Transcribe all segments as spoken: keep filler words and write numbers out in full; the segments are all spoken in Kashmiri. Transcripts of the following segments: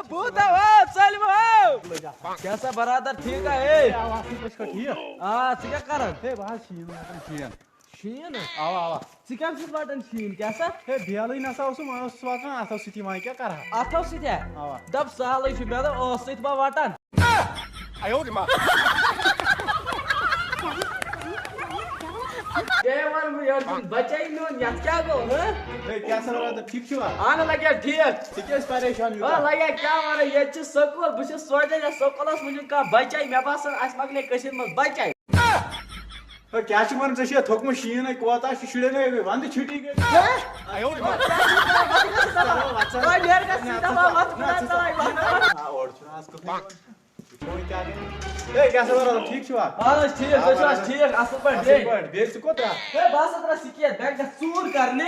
بوٗتا ہو، ژٔلۍ مہٕ ہو۔ کیٛاہ سا برادر، ٹھیٖک ہا؟ ہے، آ، اَصٕل پٲٹھۍ چھُکھا ٹھیٖک؟ آ، ژٕ کیٛاہ کران؟ ہے، بہٕ حظ شیٖن وَٹان شیٖن۔ شیٖن؟ اَوا، اَوا۔ ژٕ کیٛاہ چھُکھ وَٹان شیٖن؟ کیٛاہ سا؟ ہے، بیلٕے نہ سا اوسُم، وۄنۍ اوسُس وَٹان اَتھو سۭتی، وۄنۍ کیٛاہ کَرٕ ہا؟ اَتھو سۭتۍ ہا؟ اَوا۔ دَپ سہلٕے چھُ، مےٚ دوٚپ ٲسہٕ سۭتۍ ما وَٹان؟ ہے، وَن وۄنۍ یورٕ چھُنہٕ بَچَے میون، یَتھ کیٛاہ گوٚو، ہہ؟ ہے، کیٛاہ سا برادر، ٹھیٖک چھُوا؟ اَہَن لَگیا ٹھیٖک۔ ژٕ کیٛازِ پریشان آ، یوٗتاہ؟ لَگیا کیٛاہ وَنان، ییٚتہِ چھِ سکوٗل، بہٕ چھُس سونٛچان یَتھ سکوٗلَس منٛز چھُنہٕ کانٛہہ بَچَے، مےٚ باسان اَسہِ مۄکلے کٔشیٖرِ منٛز بَچَے۔ ہے، کیٛاہ چھُکھ وَنان ژےٚ؟ چھُیا تھوٚکمُت شیٖن ہے کوتاہ چھُ، شُرٮ۪ن ہے وَندٕ چھُٹی گٔے۔ ہہ؟ آ، اورٕ چھُنہٕ آز کٕہٕنۍ۔ وٕچھو وۄنۍ کیٛاہ گٔے۔ ہے، کیٛاہ سا برادر، ٹھیٖک چھُوا؟ اہن حظ ٹھیٖک، تُہۍ چھِو حظ ٹھیٖک، اَصٕل پٲٹھۍ اَصٕل بیٚیہِ؟ پٲٹھۍ۔ بیٚیہِ ژٕ کوٚت درٛاکھ؟ ہے، بہٕ ہسا درٛاس یہِ کیٛاہ، بٮ۪نٛکَس ژوٗر کرنہِ۔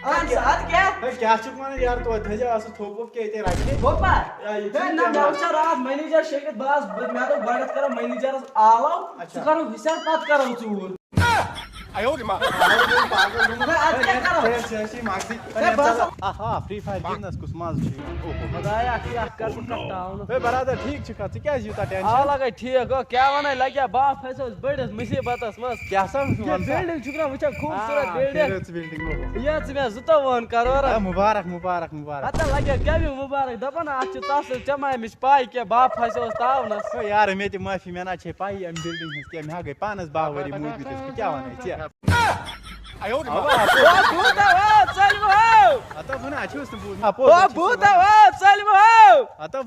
اہن سا، اَدٕ کیٛاہ؟ ہے، کیٛاہ چھُکھ وَنان یارٕ، توتہِ تھٲیزیو اَصٕل تھوٚپ ووٚپ کینٛہہ ییٚتہِ رَٹنہِ۔ تھوٚپا؟ آ، یہِ ہے، چھُنہٕ نہ، کینٛہہ مےٚ وٕچھا راتھ منیجر شیٚنٛگِتھ، بہٕ آس-، بہٕ، مےٚ دوٚپ گۄڈٕنٮ۪تھ کَرو منیجرَس آلو، اچھا۔ سُہ کَرو ہُشار، پَتہٕ کَرو ژوٗر۔ پاگل گوٚمُت۔ ہے، اَدٕ کیٛاہ کَرو؟ ہے، ژےٚ ٲسی مَگزٕے۔ ہے، بہٕ ہسا آہا، Free Fire گِنٛدنَس کُس مَزٕ چھُ یِوان۔ اوہو۔ خۄدایا، اَکھٕے اَکھ کَر بہٕ کَتھ ٹاونَس۔ ہے، برادر، ٹھیٖک چھُکھا؟ ژٕ کیٛازِ یوٗتاہ tension؟ آ، لَگے ٹھیٖک۔ گوٚو، کیٛاہ وَنَے، لَگیا بہٕ آ پھَسیوس بٔڑِس مُصیٖبتَس منٛز۔ کیٛاہ سا یہِ وَن سا؟ Building چھُکھ نا وٕچھان، خوٗبصوٗرت آ، building۔ کیٛاہ رٕژ building، اوہو۔ یہِ حظ ژٕ مےٚ زٕتووُہَن کَرورَن۔ آ، مُبارک، مُبارک، مُبارک۔ ہَتا لَگیا کَمہِ مُبارک؟ دَپان اَتھ چھِ تَس سۭتۍ، ژےٚ ما اَمِچ پَے کینٛہہ، بہٕ آ پھَسیوس تاونَس۔ ہے یارٕ، مےٚ تہِ معٲفی، مےٚ نہ چھے پَیی اَمہِ building ہٕنٛز کینٛہہ، مےٚ ہا گٔے پانَس باہ ؤری موٗدمٕتِس، بہٕ کیٛاہ وَنَے ژےٚ؟ اَوا، اَپوٚز۔ او بوٗتا، او ژٔلۍ مہٕ ہو۔ ہَتا وَن، اَتہِ چھُس نہٕ بوٗزمُت۔ اَپوٚز، او اَتہِ چھُس بوٗتا، نہٕ او ژٔلۍ مہٕ ہو۔ ہَتا وَن۔